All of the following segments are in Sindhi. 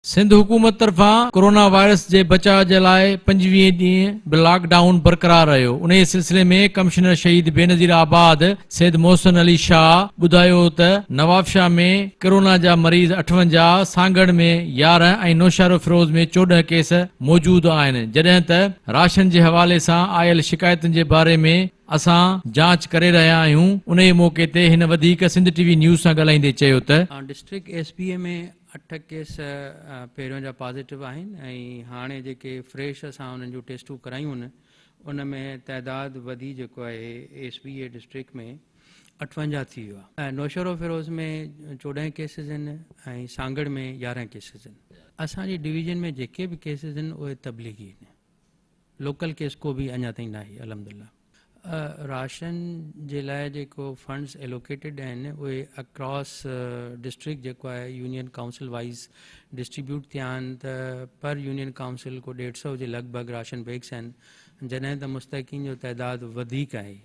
سنڌ حڪومت طرفان ڪورونا وائرس جي بچاء جي لاء 25 ڏينهن به لاڪ ڊائون برقرار رهيو، انهيء سلسلي ۾ ڪمشنر شهيد بينظير آباد سيد محسن علي شاهه ٻڌايو ته نوابشاهه ۾ ڪورونا جا مريض 58، سانگهڙ ۾ 11 ۽ نوشهروفيروز ۾ 14 ڪيس موجود آهن، جڏهن ته راشن جي حوالي سان آيل شڪايتن جي باري ۾ اسان جاچ ڪري رهيا آهيون، انهيء موقعي تي هن وڌيڪ سنڌ ٽي وي نيوز سان ڳالهائيندي چيو ته. ڊسٽرڪٽ ايس بي اي ۾ 8 ڪيس پهريون جا پازيٽو آهن ۽ هاڻي جيڪي فريش اسان انهن جون ٽيسٽون ڪرايون آهن ان ۾ تعداد وڌي جيڪو آهي ايس بي اي ڊسٽرڪٽ ۾ 58 ٿي ويو آهي. نوشهروفيروز ۾ 14 ڪيسز آهن ۽ سانگهڙ ۾ 11 ڪيسز آهن. اسان جي ڊويزن ۾ جيڪي به ڪيسز آهن اهي تبليغي آهن. لوڪل ڪيس ڪو به اڃا تائين ناهي الحمدلله. راشن جي لاء جيڪو فنڊز ايلوڪيٽيڊ آهن اهي اڪراس ڊسٽرڪٽ جيڪو آهي يونين ڪائونسل وائيز ڊسٽريبيوٽ ٿيا آهن ته پر يونين ڪائونسل ڪو 150 جي لڳ ڀڳ راشن بيگس آهن جڏهن ته مستحقين جو تعداد وڌيڪ آهي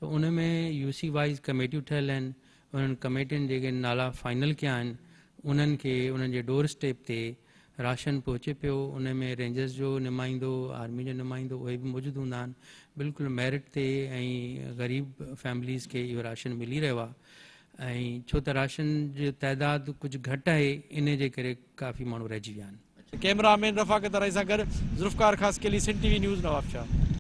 ته ان ۾ يو سي وائيز ڪميٽيون ٺهيل آهن، انهن ڪميٽين جيڪي نالا فائنل ڪيا آهن انهن کي انهن جي ڊور اسٽيپ تي راشن پهچي پيو، ان ۾ رينجرز جو نمائندو، آرمي جو نمائندو اهي به موجود هوندا آهن، بلڪل ميرٽ تي ۽ غريب فيمليز کي اهو راشن ملي رهيو آهي ۽ ڇو ته راشن جو تعداد ڪجهه گهٽ آهي ان جي ڪري ڪافي ماڻهو رهجي ويا آهن. ڪئميرا مين رفاقت ارائي سان گڏ Zulfiqar Khaskheli, Sindh T V news, Nawabshah.